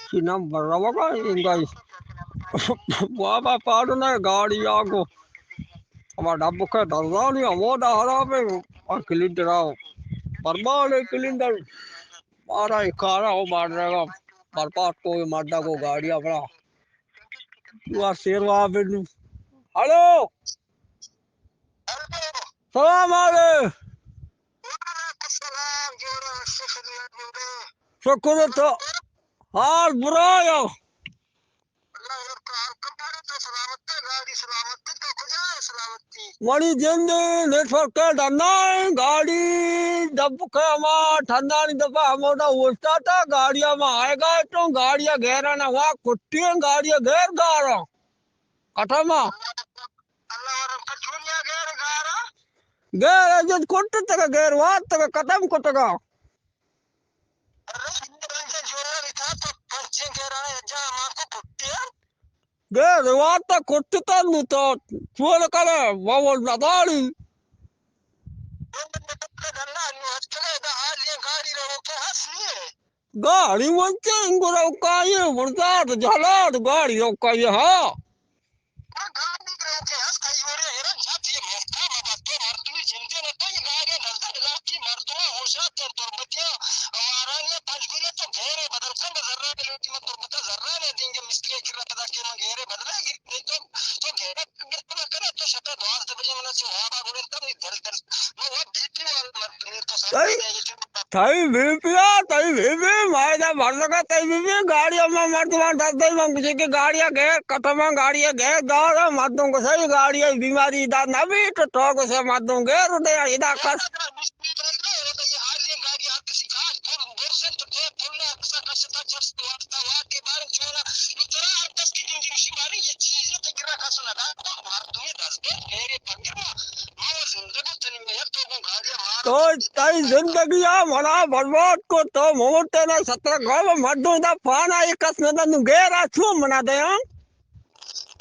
چی نمبر روگا انگا؟ بابا پاڑو نہ گاڑی آگو۔ ہما ڈب کے دردانی ہمودا خراب ہے۔ آ کلینڈر آو۔ برباد ہے کلینڈر۔ مارا ایک کارا ہو مار رہا۔ برباد کو مردہ کو گاڑی اپنا۔ تو آ سیروا بنو۔ ہلو۔ سلام علیکم۔ وعلیکم السلام، جوڑ ئے، وش ئے، خدمت بوت ئے۔ شکر تو۔ حال برا یا؟ اللہ ورکا، حال کمارے تو سلامت ئے، گاڑی سلامت ئے، تو کجا ئے سلامتی؟ منی جند نیٹ ورک ڈنا ئے، گاڑی دپ کے ہما ٹھنڈانی دپا ہمودا اوشتاتا، گاڑی ہما آئے گا تو گاڑی گیرا نہ ہوا، کٹی گاڑی گیر گارا۔ کٹما۔ اللہ ورکا، چونیا گیر گارا؟ گیر جد کٹتگا، گیر واتگا، ختم کٹگا۔ گے روات کٹتا نو تو چون کرے، وہ نداری۔ گاڑی ونچے انگو روکائیے، بردار جلاد گاڑی روکائیے، ہاں۔ تئی، تئی بی پی آ، تئی بی پی، ما ادا مردگا تئی بی پی، گاڑی ہما مردمان دست دئی، من گوشی کہ گاڑی گیر، ختم گاڑی گیر، دار مردم گوشی گاڑی بیماری دا نبی تو، تو گوشی مردم گیر دے، ادا کس۔ تو تئی زندگی ء منا برباد کو، تو موت نا سترہ گاو مردم دا پانا ایک کس نہ دن گیر آ چون منا دیاں۔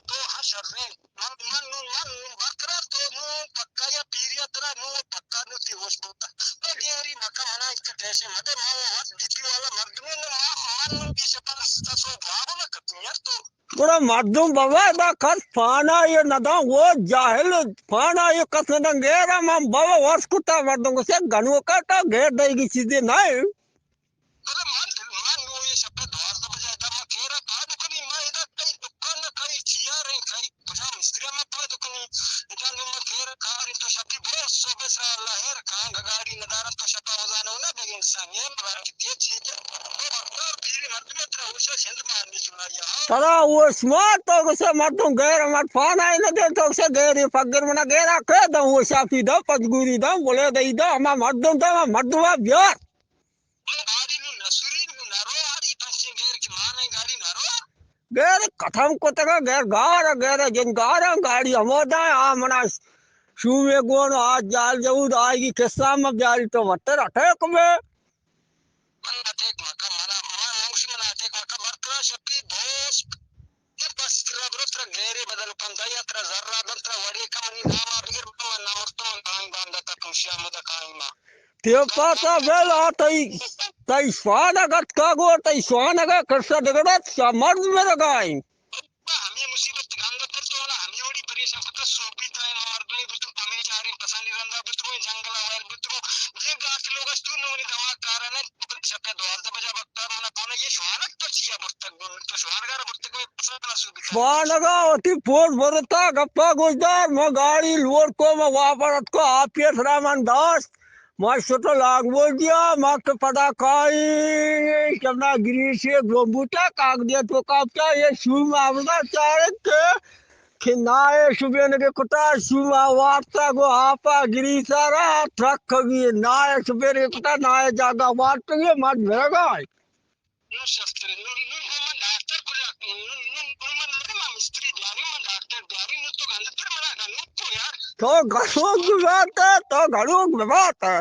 تو ہر شریں، من، من نوں، من نوں برقرار تو نوں پکا یا پیری ء ترا نوں پکا نوں تی ہوش بوتا۔ تو گیری مکا منا ایک ٹیشے مدے، ما وہ وقت بیتی والا مردمے نہ، ما، من نوں پیش پر سو بابو نہ کتوں یار تو۔ گڑا مردم بابا دا کس پانا یہ نداں، وہ جاہل پانا یہ کس نداں، گیرا من بابا وش کتا مردم کو سے گنوکا تا گیر دے گی چیزیں نہ ہے۔ بلے من، من نوں یہ شپ دوازدہ بجے ادا ما گیرا پاد کنی، ما ادا کئی دکان نہ کئی چیار ہیں، کئی کجا مستری ما پاد کنی، ادا نوں ما گیرا کاری تو شپی بہت صبح سرا اللہ ہے، رکھاں گاڑی ندارا تو شپا وزانو نہ بگن سنگے، مبارک دیے چیزیں۔ ترا اوش ما تو گسے مردم گیر مر پانا نہ دے تو گسے گیر فقیر منا گیرا کے دم اوشا پی دم پجگوری دم بولے دئی دم ہما مردم دم مردم بیار۔ گیر ختم کتگا گیر گار گیر جن گار گاڑی ہمودا آ منا شومے گون آ جال جود آئی قصہ ما بیاری تو وتر اٹیک میں۔ من اٹیک مکا، منا، من موش من اٹیک مکا، مرتبہ شپی دوست، یہ بس ترا برو ترا گیرے بدل کن، دایا ترا زر را دن، ترا وڑے کمنی نام آ بگر، من نامرتو من کائیں باندا تا کم شیا مدا کائیں ما۔ تیو پاتا بیل آ تئی، تئی شوانگت کا گو، تئی شوانگا کرسا دگڑت، شا مرد مرگائیں۔ ہمے مصیبت گنگ پر تو نا، ہمے وڑی پریشان کتا، سوپی تائیں مردمے بتو، ہمے چاریں پسانی رندا بتو، جنگل وائل بتو، یہ گاٹ لوگ است تو نونی دماغ کارا نہ، شپے دوازدہ بجا بکتا منا کونا یہ شوانک تو چیا برتگ گون، تو شوانگا را برتگ میں پسند نہ سوپی تائیں۔ شوانگا وتی پوز برتا، گپا گوشدار، ما گاڑی لوڑ کو، ما واپرت کو، آپ کے سرا من داشت۔ ما شتو لاگ بول دیا، ما کہ پدا کائی، شمنا گریشے گون بوتا، کاگدے تو کاپتا، یہ شوم آمدا چارت کہ، کہ نائے شبین کے کتا، شوم آوارتا گو آپا گریسا را، ترک بھی نائے شبین کے کتا، نائے جاگا وارتا، یہ مات بھرگا ہے۔ نوں شستریں، نوں، نوں گوں من ڈاکٹر کجا، نوں، نوں گوں من نہ، من مستری بیاری، من ڈاکٹر بیاری، نوں تو گندتر منا گنوک کو یار۔ تو گنوک بات ہے، تو گنوک بات ہے۔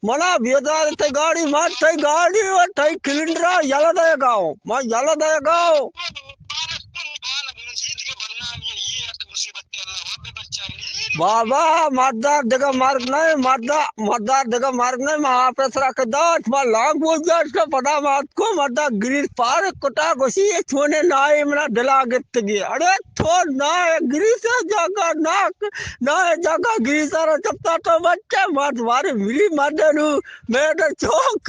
منا بیدار تئی گاڑی مات، تئی گاڑی و تئی کلنڈرا یلا دے گاؤ۔ ما یلا دے گاؤ۔ بابا، مردار دگہ مرگ نہ، مردا، مردار دگہ مرگ نہ، ما آفیسرا کہ داشت، ما لانگ بوجاشت، پدا ما اتکو، مردا گریس پار کتا، گوشی، یہ چونے نائے منا دلا گتگی۔ اڑے تو نائے گریس جاگا، نا، نائے جاگا گریس را چپتا تو بچے، مرد مارے ملی مردنو، میں در چوک۔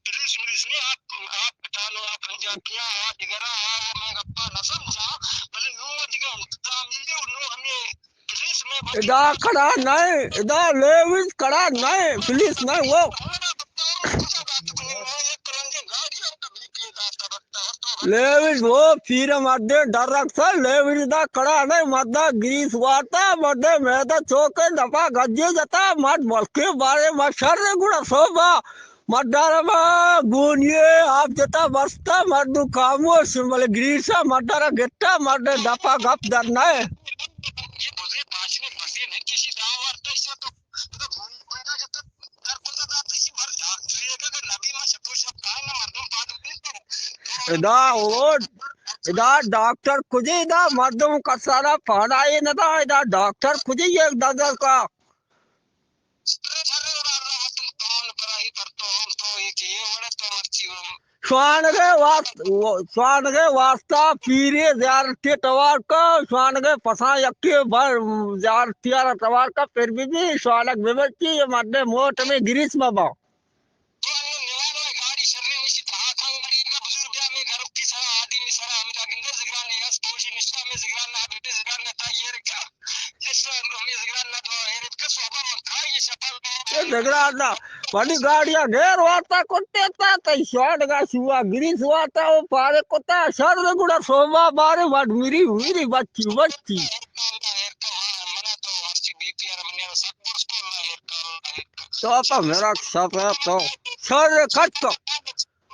پولیس ولیس نے آپ، آپ پٹھانو، آپ پنجابیاں، آپ دگرا، آ، آ، میں گپا نہ سمجھا، بلے نوں دگہ انتظامی نے، نوں ہمیں پولیس میں بس ادا کڑا نہ، ادا لیویز کڑا نہ، پولیس نہ وہ۔ لیویز وہ پیر مردے ڈر رکھتا، لیویز دا کڑا نہ، مردا گریس وارتا، مردے میدا چوکے دپا گجے جتا، مرد بلکے بارے ما شر گڑا صوبہ۔ مردارا ما گونی ء آپ جتا بستا، مردم خاموش، بلے گریسا مردارا گتا، مرد دپا گپ در نئے۔ ادا اوڈ، ادا ڈاکٹر کجے، ادا مردم کسارا پہنائے ندا، ادا ڈاکٹر کجے یک دگہ کا۔ شوانگ ء واست-، شوانگ ء واسطہ پیرے زیارتی توار کا، شوانگ ء پساں یکے بر زیارتی آرا توار کا، پھر بھی بھی شوانگ بہ بچی، یہ مردے موت میں گریس مبا۔ اے دگران نا، منی گاڑیا گیر وارتا کٹے تا، تئی شوانگا شوا گریس وارتا، او پارے کتا، شر گڑا سوما بارے وڈ میری، میری بچی، بچی۔ تو پا میرا سب ہے تو، شر کٹ تو۔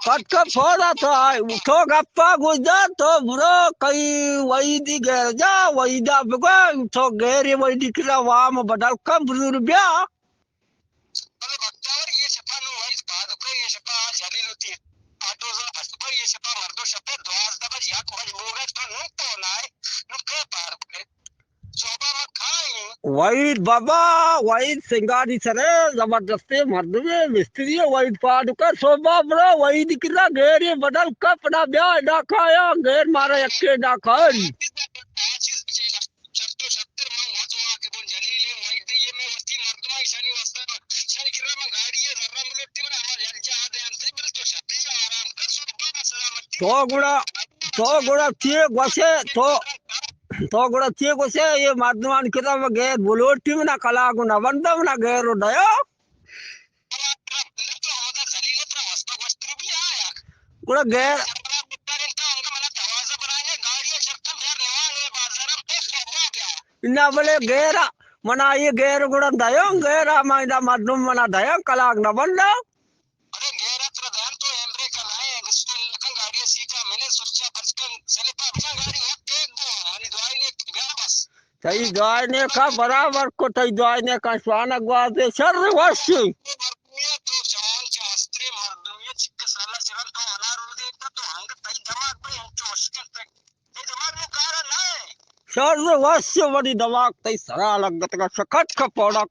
کٹ کپ پودا تو آئی، تو گپا گوش دار، تو برو کئی وحیدی گیر جا، وحیدا بگو، تو گیری وحیدی کرا وام بدل کن بزور بیا۔ بلے بختیار، یہ شپا نو وحید پاد کو، یہ شپا جلیل ہوتی ہے۔ آٹو زا ہست پر یہ شپا مردو شپے دوازدہ بج یک بج بوگا تو نو تو نائے، نو کے پار کرے۔ وحید بابا، وحید سنگانی سرے زبردستے مردمے، مستری ء۔ وحید پاڈکا، صبح برو وحید کرا گیری بدل کپ، نہ بیا ادا کایا گیر مارا یکے ادا کاری۔ تو گڑا، تو گڑا چیے گوشے، تو تو گڑا چے گوشے، یہ مردمان کتا گیر بلوٹی منا کلاگو نہ بندم نہ گیر و دیا۔ گڑا گیر۔ نہ بلے گیر، منا یہ گیر گڑا دیا، گیر ما ادا مردم منا دیا کلاگ نہ بندم۔ ارے گیرا ترا دان تو ہیمرے کا لائے، گسٹن لکن گاڑی سیٹا منے سرچا پچکن سلپا بچا گاڑی وقت ایک دو منی دعائی نے گیا بس۔ تئی دعائی نے کا برابر کو، تئی دعائی نے کا شوانگ گوازے شر وشی۔ مردمی تو جوان چا ہستری مردمی چک سالا چرن تو ہنار رو دے تو ہنگ تئی دماغ پہ ہم چوش کر تک۔ شر وش، وڑی دماغ تئی سرا لگتگا، شکٹ کا پوڑک۔